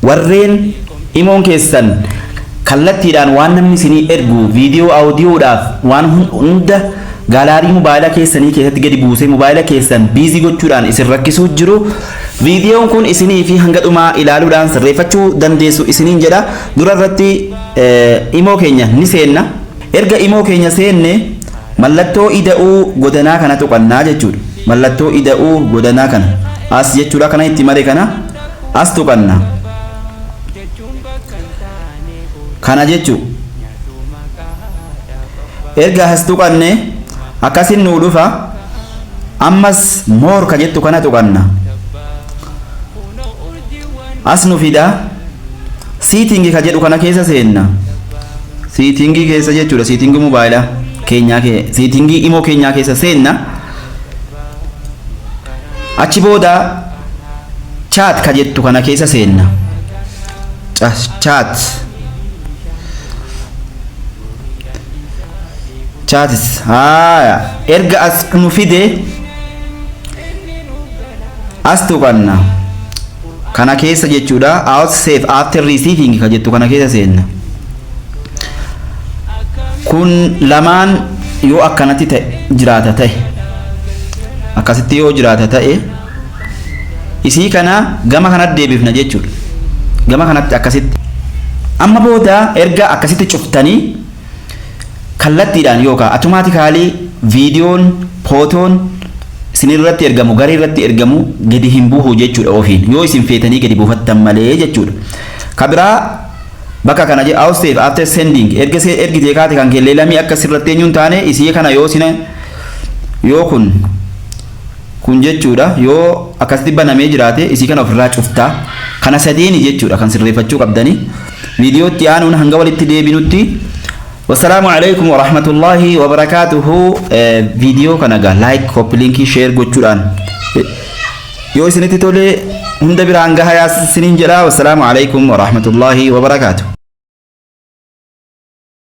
Warreen imoon keessan kallattiidhaan waan namni isinii ergu viidiyoo, audiyoodhaaf waan hunda gallery mobaayila keessanii keessatti gadi buusee mobaayila keessan busy gochuudhaan isin rakkisuu jiru. Viidiyoon kun isinii fi hanga dhumaa ilaaluudhaan sirreeffachuu dandeessu isiniin jedha. Dura irratti imoo keenya ni seenna. Erga imoo keenya seenne, mallattoo ida'uu godanaa kana tuqannaa jechuudha. Mallattoo ida'uu godanaa kana as jechuudha, kana itti mare kana as tuqanna. Kana jechuu erga as tuqanne, akkasin nuu dhufa. Ammas "more" ka jettu kana tuqanna. As nu fida. "Setting" ka jedhu kana keessa seenna. Setting keessa jechuudha, setting mobaayila keenyaa, setting imoo keenyaa keessa seenna. Achi booda "chat" ka jettu kana keessa seenna. Chat, chats. Haaya, erga as nu fide, as tuqanna. Kana keessa jechuudha, "Auto save after receiving" ka jettu kana keessa seenna. Kun lamaan yoo akkanatti ta'e jiraata ta'e, akkasitti yoo jiraata ta'e, isii kana gama kanatti deebifna jechuudha, gama kanatti akkasitti. Amma booda erga akkasitti cuftanii, kallattiidhaan yookaan automatically viidiyoon, footoon isinirratti ergamu, garee irratti ergamu gadi hin buuhu jechuudha, ofiin yoo isin feetanii gadi buufattan malee jechuudha. Kabiraa bakka kana jedha, "Auto save after sending". Erga ergitee kaate kan kellee lamii akka sirratti eenyuun taane, isii kana yoo sina yoo kun jechuudha, yoo akkasitti banamee jiraate, isii kana ofirraa cuftaa. Kana sadeeni jechuudha kan sirreeffachuu qabdanii. Viidiyootti aanuun hanga walitti deebinutti, wassalaamu alaikum warahmatullaahi wabarakaatuhu. Viidiyoo kana gaa like, copy link, share gochuudhaan yoo isinitti tole hunda biraan gahaa isiniin jedha. Wassalaamu alaikum warahmatullaahi wabarakaatuhu.